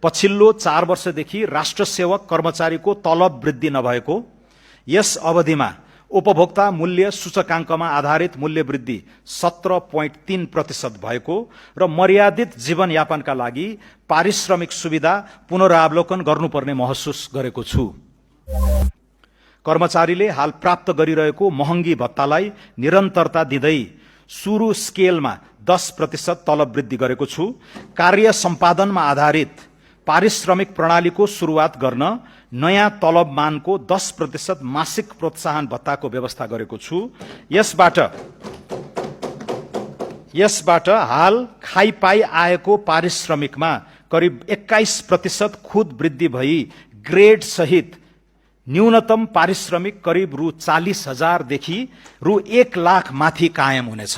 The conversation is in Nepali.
पछिल्लो 4 वर्षदेखि राष्ट्र सेवक कर्मचारीको तलब वृद्धि नभएको, यस अवधिमा उपभोक्ता मूल्य सूचकाङ्कमा आधारित मूल्य वृद्धि 17.3% भएको र मर्यादित जीवनयापनका लागि पारिश्रमिक सुविधा पुनरावलोकन गर्नुपर्ने महसुस गरेको छु। कर्मचारीले हाल प्राप्त गरिरहेको महँगी भत्तालाई निरन्तरता दिँदै सुरु स्केलमा 10% तलब वृद्धि गरेको छु। कार्य सम्पादनमा आधारित पारिश्रमिक प्रणालीको सुरुवात गर्न नयाँ तलब मानको 10% मासिक प्रोत्साहन भत्ताको व्यवस्था गरेको छु। यसबाट हाल खाइपाई आएको पारिश्रमिकमा करिब 21% खुद वृद्धि भई ग्रेड सहित न्यूनतम पारिश्रमिक करिब रु 40,000 देखि रु 1 लाख माथि कायम हुनेछ।